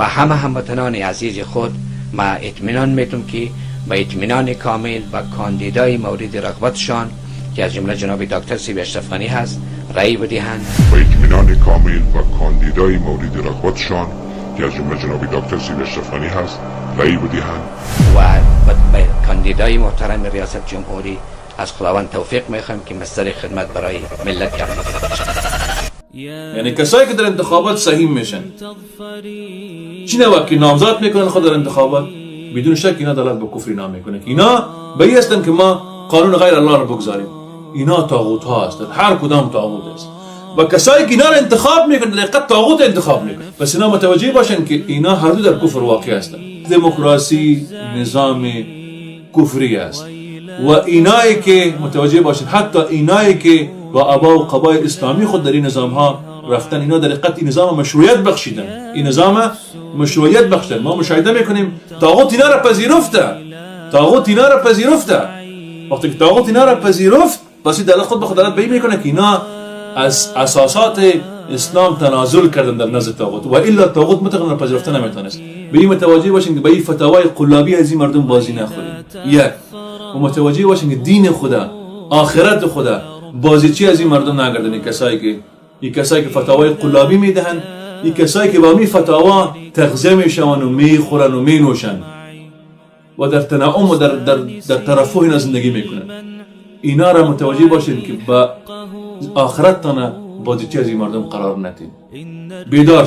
به همه هموطنان عزیز خود ما اطمینان میتم که به اطمینان کامل به کاندیدای مورد رغبتشان که از جمله جناب دکتر صاحب اشرف غنی هست رأی بدهند. با اطمینان کامل به کاندیدای مورد رغبتشان که از جمله جناب دکتر صاحب اشرف غنی هست رأی بدهند. و به کاندیدای محترم ریاست جمهوری از خداوند توفیق میخوایم که مصدر خدمت برای ملت افغانستان باشد. یعنی کسایی که در انتخابات سهیم میشن، چی نوع که نامزد میکنن خود در انتخابات، بدون شک اینا دلالت به کفر اینا میکنه که اینا به این هستن که ما قانون غیر الله رو بگذاریم. اینا طاغوت ها هستند، هر کدام طاغوت است و کسایی که اینا رو انتخاب میکنن در حقیقت طاغوت انتخاب میکنن. پس اینا متوجه باشن که اینا هر دو در کفر واقع هستند. دموکراسی نظام کفری است و اینایی که متوجه باشن، حتی اینایی که با عبا و قبای اسلامی خود در این نظام ها رفتن، اینا در حقیقت این نظام مشروعیت بخشیدن، این نظام مشروعیت بخشیدن. ما مشاهده میکنیم طاغوت اینا را پذیرفته، طاغوت اینا را پذیرفته. وقتی که طاغوت اینا را پذیرفت، پس این دلالت خود به خود دلالت به این میکنه که اینا از اساسات اسلام تنازل کردن در نزد طاغوت، و الا طاغوت مطلقاً پذیرفته نمیتونست. به این متوجه باشین که به این فتاوای قلابی از این مردم بازی نخورید. یک و متوجه باشین که دین خدا، آخرت خدا بازیچی از این مردم نگردن. این کسایی که فتاوای قلابی میدهن، این کسایی که با می فتاوا تغذیه میشون و میخورن و مینوشن و در تنعم و در ترفه اینا زندگی میکنن، اینا را متوجه باشین که با آخرت تانه بازیچی از این مردم قرار ندین. بیدار.